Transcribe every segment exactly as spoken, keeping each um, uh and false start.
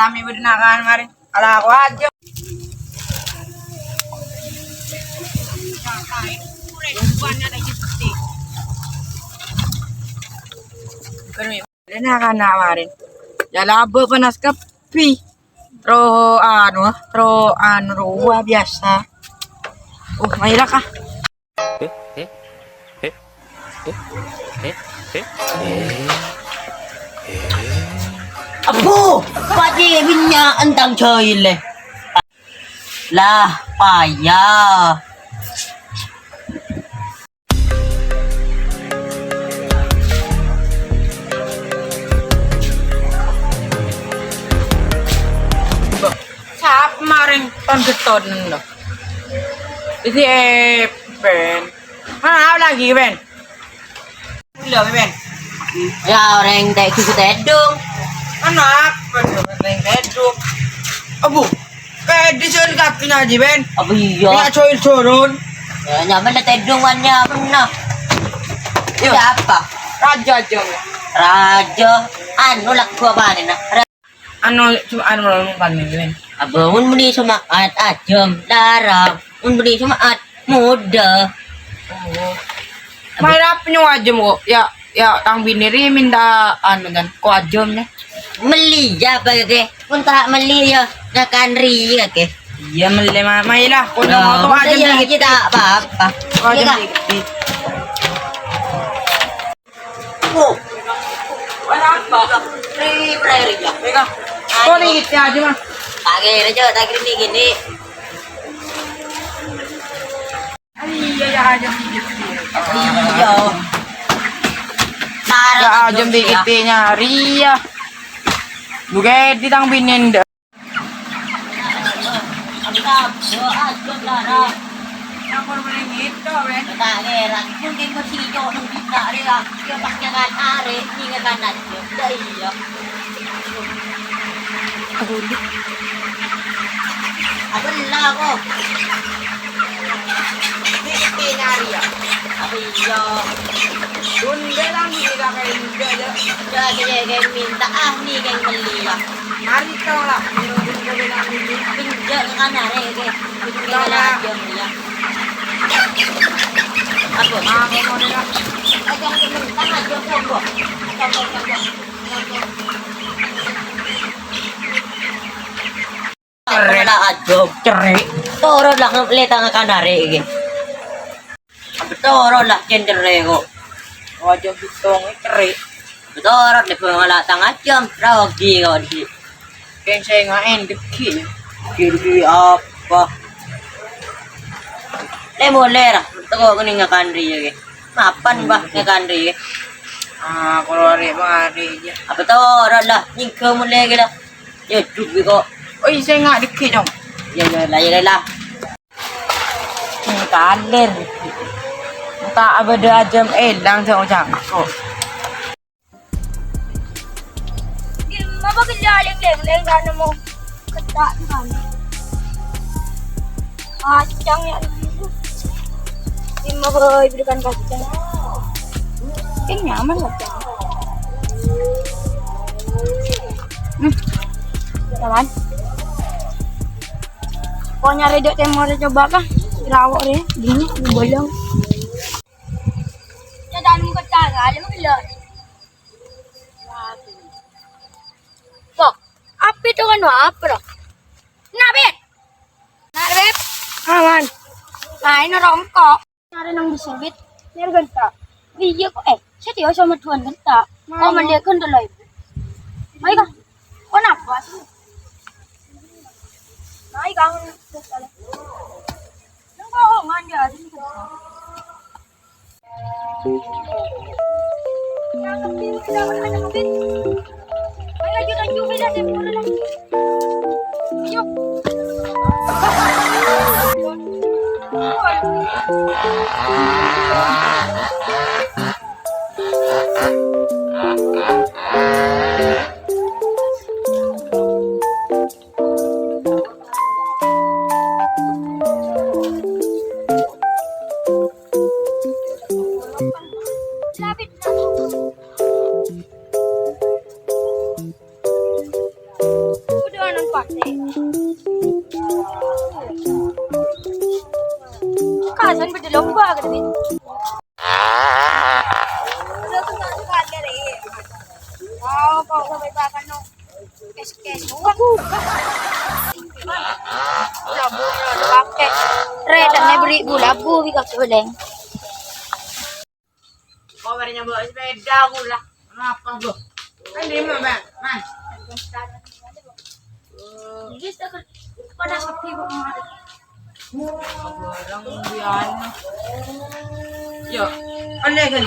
Kami bâdâ nakan marè. Ala aku aja. Bâdâ nakan marè. Ya laba panas kabbhi. Tro anu, tro anu, luar biasa. Uh, maila kah? Abu, pati minnya entang jaile. Lah, payah. Sapa marèng ton-ghetton lo? Isi, eh, Ben. Mana lagi, Ben? Gila, Ben. Ya, orèng tè-, ghugu tèdung. Kenapa tuh orèng tèdung? Abu, kayak di sini kaki ngaji, Ben. Apa iya? Ya, coil turun. Ya, nyaman lah tèdung, wan nyaman lah. Iya. Ada apa? Raja aja, Ben. Raja, anu, lagu apa nih, nah? Anu, cuma anu, anu, anu, anu. Abah, mun muni Jumat ajâm, larang. Mun muni Jumat, muda. Oh. Maèra apa nyawa ajâm kok? Ya, ya, tang binè rè minta anu, kan, kok ajâm, ya. Mellè, ya, apa, ya? Mun ta' mellè, ya, ngakan rè, ya, ke. Iya, mellè, ma-, maèra. Kok nyawa ajâm ya, dikit. Kita apa-apa. Kok ajâm dikit. Oh. Ri, ri, ri, ya. Kok ni gitu aja, Mas? Tak kira, Jo, tak kira ni gini. Iya, ya, aja dikit. Iya. Ya, aja dikit nyari, ya. Bukan di tang binen, dah. Apa, apa, ajâm, Lara? Apa boleh gitu, Ben? Tak heran, mungkin kau sih jauh nang kita, Lara. Dia pas jangan are, ingat kan aja. Dah iya. Apa lah kok? Ini nyari ya? Apa iya? Tunda lang, ini kakak yang muda aja. Udah, dia kayak minta, ah, nih kayak beli ya. Mari kau lah, minum dulu kopi kami ini. Pinjak ke kanan, eh, oke. Pinjak ke kanan aja, ya. Apa? Ah, mau, mau, deh, Kak. Eh, jangan mentang aja, sombong. Sombong, sombong. Sombong. Cerrè. Malah aja. Cerrè. Toro lah, ngeliat tangan kanan, eh, oke. Betoro lah cendere kok. Wajah butong cerrè. Betoro le bangala tang ajâm, raogi kok di. Kèng sè ngaèn deggi. Deggi apa? Le molè ra, teko kene ngakan riye ke. Mapan, Bah, ngakan riye. Ah, kalau hari mari ya. Apa toro lah, nyinggo molè ke lah. Ya, duggi kok. Oi, sè nga' deggi, Cong. Ya, ya, lah, ya, lah. Kaler. Ta' abâdâ ajâm èlang jâng-jâng kok. Dimma bâ' ghellâ' lèng-lèng ta' nemmo ketta' kan. Kacang ya. Dimma bâ' bâdâ kan kacang. Kèng nyaman kacang. Hmm. Nyaman. Pokoknya rejek temor coba kah? Rawok re, dingin, bolong. Ya, jangan muka cara, ada mungkin lo. Kok, api itu kan apa, bro? Nah, Beb. Nah, Beb. Aman. Nah, ini rongkok. Nyari nang di sini, Bit. Nyari genta. Iya kok, eh, saya tiba sama tuan genta. Kok mendek genta lagi? Ayo, Kak. Kok napa sih? Ayo, Kak. Nang bohongan dia. Kasan bâdâ lomba kadhi. Wow, kok sampai bahkan no. Kes, kes. Waduh. Labu, labu, pakai. Re, dan ne beri bu labu, bi kak boleh. Kok beri nyambo sepeda aku lah. Kenapa, Bu? Kan di mana, Bang? Mas. Jadi, pada sepi kok. Orang biasa. Yo, aneh kan?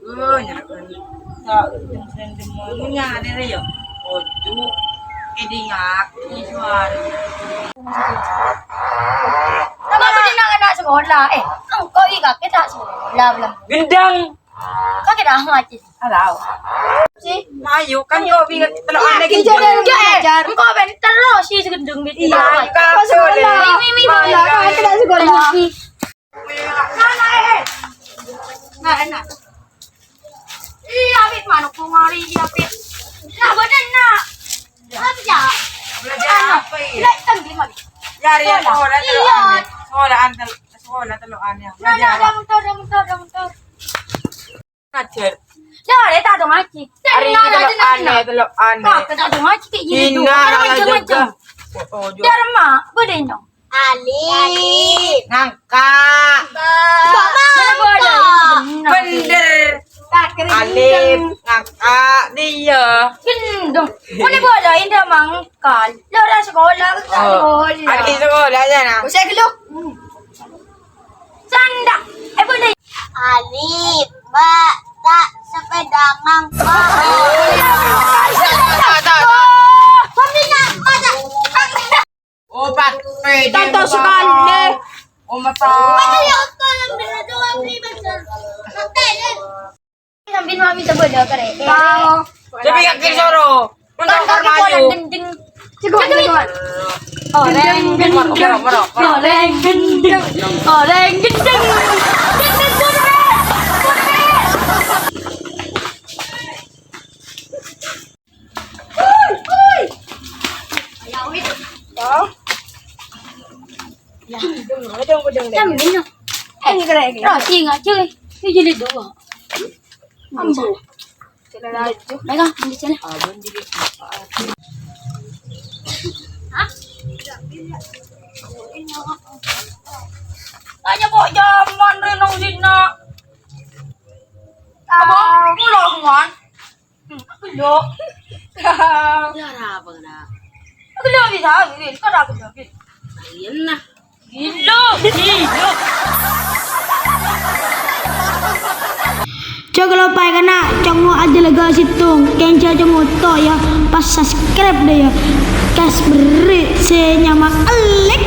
Oh, nyerah kan. Tak, nyerah kan. Ojo, edingak, suara. Apa bener nak, nak sekolah? Eh, engko' iki kakè ta' sekolah, belum. Gendang. Kakè ta' ngaji. Alah. Si, ayo, kan kok bi' telok ane gitu. Iya, iya, iya. Engko' ben terus si gendang gitu. Iya, iya. Kok sekolah? Mi, mi, mi, mi. Sekolah, kakè ta' sekolah. Nah, enak. Iya, Pit, manuk ku ngari, iya, Pit. Nah, bener, nak. Apa ya? Belajar apa ini? Lah, kan gimana? Ya, ya, sekolah. Sekolah telok ane. Sekolah antel, sekolah telok ane. Nah, nah, ada motor, ada motor, ada motor. Ngajar. Ya, ya, tak ada ngaji. Hari ini telok ane, telok ane. Tak ada ngaji kayak gini tuh. Hina, orang rara jaga. Oh, oh, jo. Biar emak, gue deh, nyong. Alif. Nangka. Ba. Ba. Bener. Alif, nangka, dia. Gendong. Mana bola indah mangkal. Lo ora sekolah, tak sekolah. Adi sekolah aja, nah. Usah geluk. Sanda. Eh, boleh. Alif, ba, ta, sepeda mangkal. Pamina, baca. Opat, pede. Contoh sekali. Oh, mata. Sambil mami coba dia kere. Tahu. Tapi nggak kira soro. Untuk orang maju. Gendeng. Cukup, cukup. Oreng gendeng. Moro, moro, moro. Oreng gendeng. Oreng gendeng. Gendeng, gendeng. Ui, ui. Ya, wis. Ya. Ya, dong, dong, dong, dong. Jam ini. Eh, ini kena ini. Roti ngaco, eh. Ini jadi dua. Ambo. Kena laju. Mereka, di sini. Abang jadi apa? Hah? Tanya kok zaman renong dina. Abang, pulang, Wan. Hmm, aku lo. Ya, apa kena? Aku lo bisa, Win. Kau aku lo, Win. Iya, nah. Gila, gila. Jhâ' kaloppaè kana', congngo' aja laga sèttong, kènca congngo' to ya, pas subscribe dâ' ya. Kas berri' sè nyama Elek.